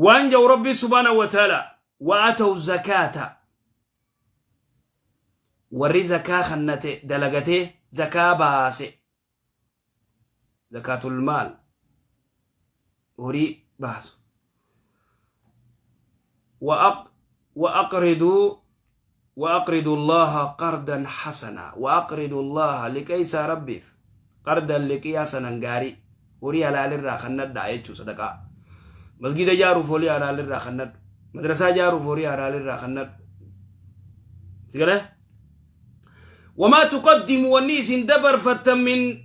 Waan ja'u Rabbi subhaanahu wa ta'ala wa ataw zakaata warri zakaa kannate dalagatee zakaa baase zakaatul maal horii baasu wa aqriduu وأقرضوا الله قرضا حسنا وأقرضوا الله liqeeysaa Rabbiif قرضا liqii حسنا gaarii horii halaalirraa kannadhaa jechuu sadaqaa masgida ijaaruuf horii halaalirraa kannadhu madrasaa ijaaruuf horii halaalirraa kannadhu sigalee وما تقدموا wanni isin dabarfattan من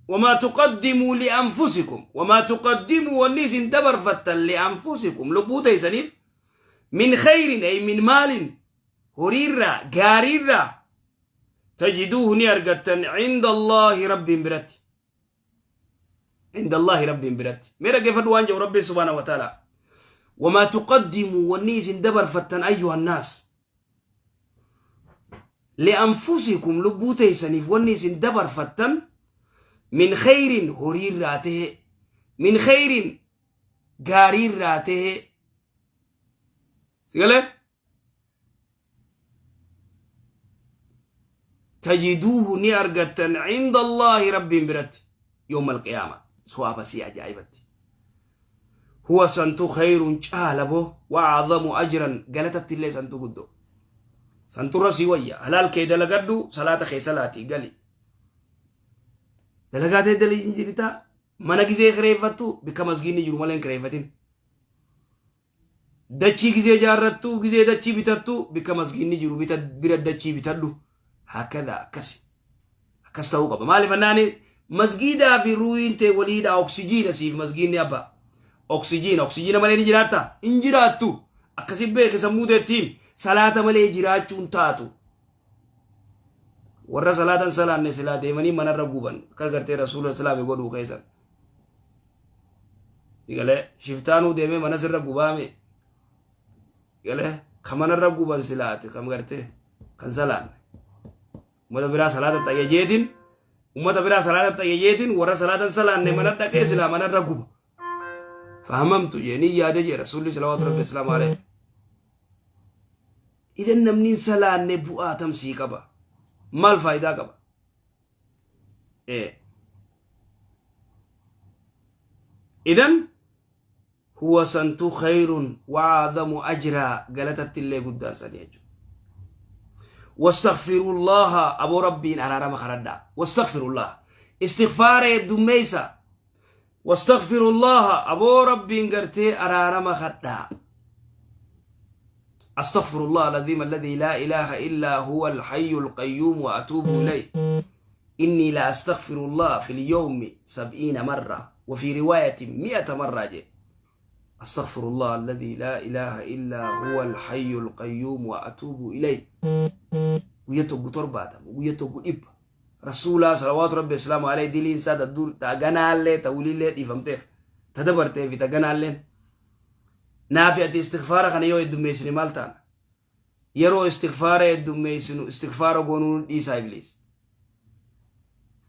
وما تقدموا لأنفسكم وما تقدموا wanni isin dabarfattan لأنفسكم lubbuu teeysaniif من خير أي من مال horiirraa gaariirraa تجدوه ni argattan عند الله Rabbiin biratti عند الله Rabbiin biratti. Mee dhaggeeffadhu waan jedhu Rabbiin سبحانه وتعالى وما تقدموا wanni isin dabarfattan أيها الناس لأنفسكم lubbuu teeysaniif wanni isin dabarfattan من خير horiirraa tahe من خير gaariirraa tahe sigalee تجدوه ni argattan عند الله Rabbiin biratti يوم القيامة sawaaba sii ajaa'ibatti هو santu خير caala bo وأعظم أجرا galatatti illee santu guddoo santurra sii wayya. Halaal kee dalagadhu, salaata kee salaatii gali, dalagaa ta'e dalii jirita. Mana gizee kireeffattu bikka masgiinni jiru malee hin kireeffatin. Dachii gizee jaarrattu, gizee dachii bitattu, bikka masgiinni jiru bita bira dachii bitadhu. Hakada akkasi akkas ta'uu qaba. Maaliif annaani masgiidaa fi ruuyiin ta'e waliidha. Oksijiina siif masgiinni abba oksijiina. Oksijiina malee ni jiraatta? Hin jiraattu. Akkasi beeki sammuu teettiin salaata malee jiraachuun taatu. Warra salaatan salaanne silaa deemanii manarra guban akka gartee Rasuula Islaami godhuu keessan. Galee shiftaanuu deemee mana sirra gubaame. Galee ka manarra guban silaati kam gartee kan salaanne. Ummata biraa salaata xayyajeetiin, ummata biraa salaata xayyajeetiin, warra salaatan salaanne mana dhaqee silaa manarra guba. Fahamamtu jeenii yaade jee Rasuulli salawaatu Rabbi islaamu alayhi. Idan namni hin salaanne bu'aa tamsii qaba. Maal faayidaa qaba? Idan هو santu خير وأعظم أجرا galatatti illee guddaan sanii jechuudha. واستغفروا الله aboo Rabbiin araarama kadhadhaa. واستغفروا الله istighfaara heddummeeysa. واستغفروا الله aboo Rabbiin gartee araarama kadhaa. أستغفر الله العظيم الذي لا إله إلا هو الحي القيوم وأتوب إليه. إني لا أستغفر الله في اليوم 70 مرة وفي رواية 100 مرة جي. أستغفر الله الذي لا إله إلا هو الحي القيوم وأتوب إليه. Guyya tokko 70, guyya tokko 100. Rasuulaa salawaatu Rabbi islaamu alayhi diliin isaa dur taganaallee ta'ulillee dhiifamteef ta dabartee fi taganaalleen. Naafi ati istighfaara kana yoo heddummeessine maal taana? Yeroo istighfaara heddummeessinu istighfaara goonuu nu dhiisaa ibliis.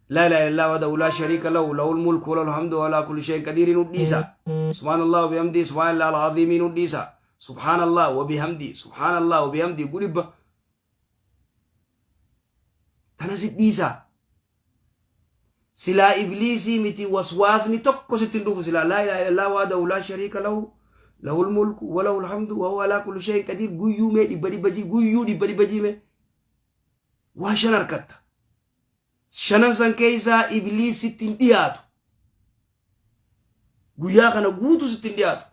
لا إله إلا الله وحده لا شريك له له الملك وله الحمد وعلى كل شيء قدير nu dhiisa. سبحان الله وبحمده سبحان الله العظيم nu dhiisa. سبحان الله وبحمده سبحان الله وبحمده gudhibba. Tana si dhiisa. Silaa ibliisii miti waswaasni tokko sitti hin dhufu silaa لا إله إلا الله وحده لا شريك له له الملك وله الحمد وهو على كل شيء قدير guyyuu mee dhibba dhibba jii, guyyuu dhibba dhibba jii mee waa shan harkatta. Shanan san keessaa ibliis sitti hin dhiyaatu. Guyyaa kana guutuu sitti hin dhiyaatu.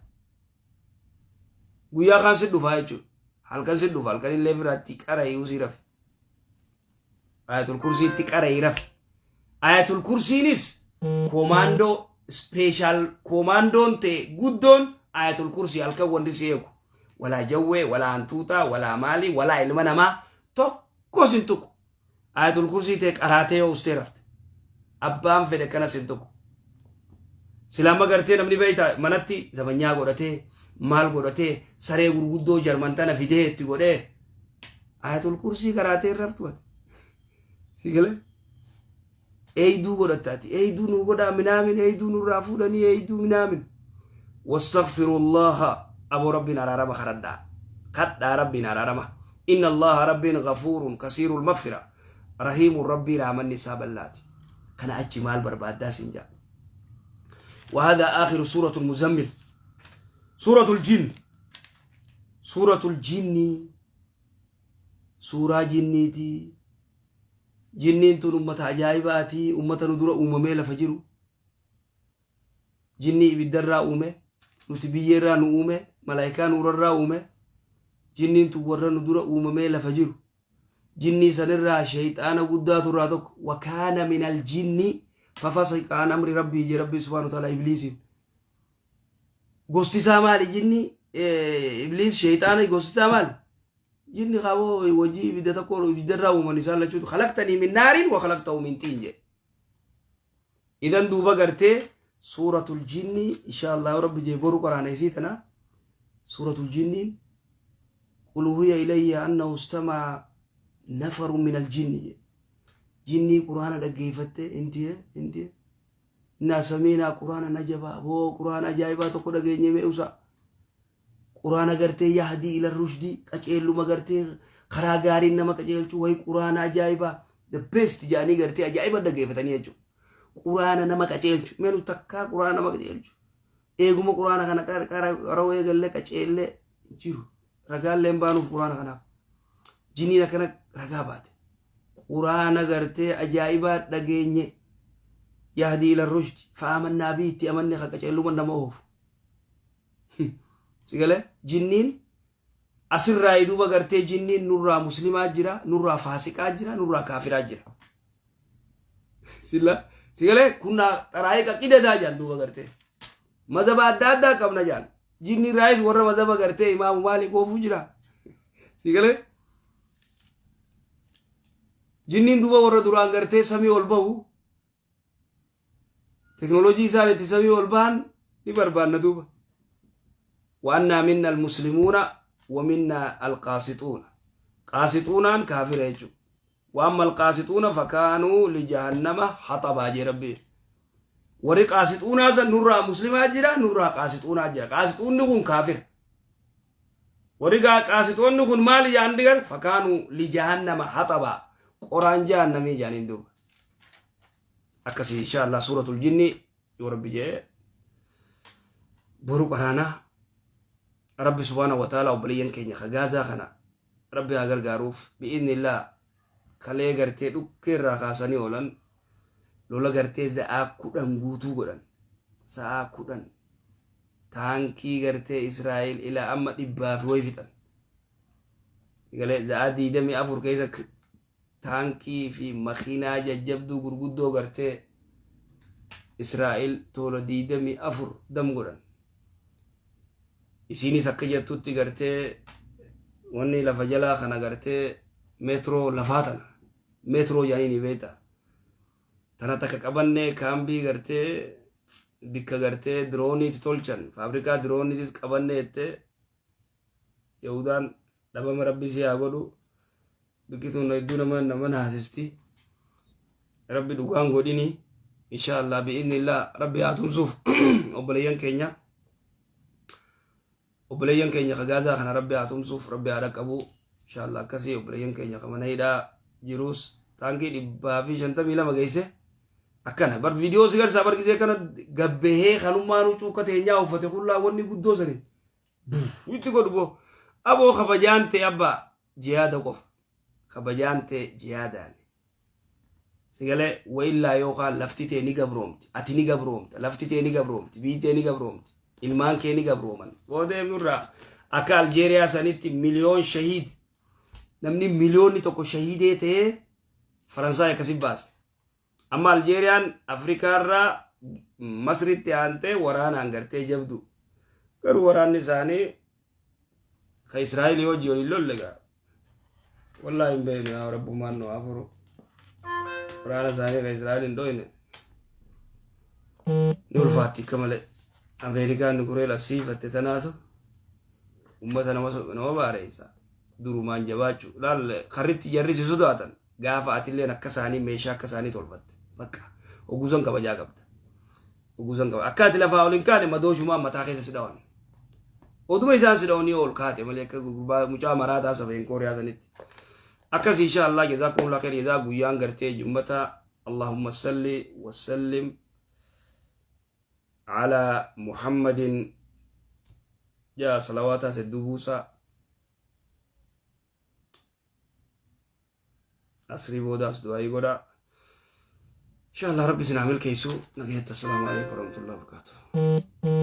Guyyaa kaan si dhufaa jechuudha. Halkan si dhufa, halkan illee biraatti qara'ii sii rafe. Ayatul Kursiitti qara'ii rafe. Ayatul Kursiinis koomaandoo special koomaandoon ta'e guddoon Ayatul Kursii halkan wanti si eegu. Walaa jawwee, walaa hantuutaa, walaa maalii, walaa ilma namaa tokko sin tuqu. Ayatul Kursii ta'e qaraatee yoo ustee rafte. Abbaan fedhe kanas hin tuqu. Silaama gartee namni beektaa manatti zabanyaa godhatee maal godhatee saree gurguddoo Jarman tana fidee itti godhee Ayatul Kursii qaraatee hin raftu ati. Si galee? Eeyduu godhattaati. Eeyduu nu godhaa minaamin, eeyduu nurraa fuudhanii, eeyduu minaamin. Wastaghfirullaha, aboo Rabbiin araarama kadhadhaa. Kadhaa Rabbiin araarama. Inna Allaha, Rabbiin, ghafuurun kasiirul maghfira rahiimun, Rabbii raamanni isaa bal'aati. Kana achi maal barbaaddaa siin jaa. وهذا آخر سورة المزمل. سورة الجن، سورة الجن، suuraa jinniiti. Jinniin tun ummata ajaa'ibaati, ummata nu dura uumamee lafa jiru. Jinnii ibiddarraa uume, nuti biyyeerraa nu uume, malaayikaa nuurarraa uume. Jinniin tun warra nu dura uumamee lafa jiru. Jinnii sanirraa shayxaana guddaatu irraa tokko. وكان من الجن ففسق عن أمر ربه je Rabbii سبحانه وتعالى ibliisiin. Gosti isaa maali jinni? Ibliis shayxaana gosti isaa maali? Jinni qaboo wajjii ibidda tokko, ibiddarraa uuman isaan lachuutu. خلقتني من نار وخلقته من طين jedhe. Idan duuba gartee suuratul jinni insha Allah Rabbi jee boru qaraana isii tana. Suuratul jinniin قل أوحي إلي أنه استمع نفر من الجن jedhe. Jinnii Quraana dhaggeeffatte intiye intiye إنا سمعنا قرآنا عجبا, boo Quraana ajaa'ibaa tokko dhageenye me'usa. Quraana gartee يهدي إلى الرشد, qaceelluma gartee karaa gaariin nama qaceelchuu wayi, Quraana ajaa'ibaa, the best jedhanii gartee ajaa'iba dhaggeeffatanii jechuudha. Quraana nama qaceelchu meenu takkaa Quraana nama qaceelchu. Eeguma Quraana kana qara'uu eegallee qaceellee jiru, ragaallee hin baanuuf Quraana kanaaf. Jinniin akkana ragaa baate. Quraana gartee ajaa'ibaa dhageenye, يهدي إلى الرشد فآمنا به, itti amanne, ka qaceelluma nama oofu. Sigalee jinniin asirraa duuba gartee jinniin nurraa muslimaa jira, nurraa faasiqaa jira, nurraa kaafiraa jira. Silla sigalee kunnaa طرائق قددا jaan duuba gartee mazhaba adda addaa qabna jaan. Jinni raayis warra mazhaba gartee Imaamu Maalik oofuu jira. Sigalee jinniin duuba warra duraan gartee samii ol bahu, teknoolojii isaan itti samii ol bahan ni barbaanna duuba. وأنا منا المسلمون ومنا القاسطون. قاسطونان كافر يجو. وأما القاسطون فكانوا لجهنم حطبا jee Rabbi. Warri qaasixuunaa san nurraa muslimaa jira, nurraa qaasixuunaa jira. Qaasixuunni kun kaafir. Warri qaasixoonni kun maali jaan digan? فكانوا لجهنم حطبا, qoraan jahannamii jaaniin duuba. Akkasii insha Allah suuratul jinni yoo Rabbi jee boru qaraanaa. Rabbi سبحانه وتعالى obboleeyyan keenya ka Gaazaa kana Rabbi haa gargaaruuf بإذن الله. Kalee gartee dhukkee irraa kaasanii oolan, lola gartee za'aa 10 guutuu godhan. Sa'aa 10 taankii gartee Israa'el ilaa amma dhibbaa fi wayi fixan. Galee za'aa 24 keessa taankii fi makiinaa jajjabduu gurguddoo gartee Israa'el tola 24 dam godhan. Isiinis akka jettutti gartee wanni lafa jalaa kana gartee meetiroo lafaa tana meetiroo jedhanii ni beekta. Tana takka qabannee kaambii gartee bikka gartee dirooniitti tolchan, faabrikaa dirooniitis qabannee jettee. Yahudaan dhabama Rabbi si haa godhu. Biqiltuun hedduu nama naasisti. Rabbi dhugaan godhini insha Allah بإذن الله. Rabbi haa tumsuuf obboleeyyan keenya. Obboleeyyan keenya ka Gaazaa kana Rabbi haa tumsuuf, Rabbi haa dhaqqabu insha Allah. Akkasii obboleeyyan keenya ka mana hidhaa jiruus taankii 152 geesse akkana bar viidiyoo si garsaa bar gisee kana gabbahee kanummaanuu cuukka teenyaa uffate kullaa wanni guddoo saniin itti godhu. Boo aboo, kabajaan ta'e abbaa jihaada qofa, kabajaan ta'e jihaadaani. Sigalee wayillaa yookaan lafti tee ni gabroomti, ati ni gabroomta, lafti tee ni gabroomti, biyyi tee ni gabroomti, ilmaan kee ni gabrooman. Booda nurraa akka Aljeeriyaa sanitti miliyoon shahiid, namni miliyoonni 1 shahiidee ta'ee Faransaay akkasi baase. Amma Aljeeriyaan Afrikaarraa Masritti aantee waraanaan gartee jabdu. Garuu waraanni isaanii ka Israa'el wajji waliin lolle gaa. Wallaahi hin beeknu, yaa Rabbumaan nu afuru. Waraana isaanii ka Israa'el hin dhoyne. Ni ulfaatti akka malee. Ameerikaan nukureel asiifatte tanaatu ummata nama baareessa. Durumaan jabaachuu. Laal, karritti jarri si sodaatan gaafa atilleen akka isaanii meeshaa akka isaanii tolfatte. Bakka ogusan kabajaa qabda. Ugusan qaba. Akka ati lafaa ol hin kaane madooshumaan mataa keessa si dhawan. Oduma isaan si dhawanii ol kaate malee akka gurbaa mucaa maraataa sabeen kooriyaa sanitti. Akkas insha Allah jazaakumullah khayr jazaa guyyaan gartee ummata Allahumma salli wa sallim ala Muhammadin yaa salawaataa hedduu buusaa. Asrii boodaas du'aayii godhaa. Insha Allah rabbi isin haa milkeessu. Nagayatti assalaamu alaikum warahmatullahi wabarakatuh.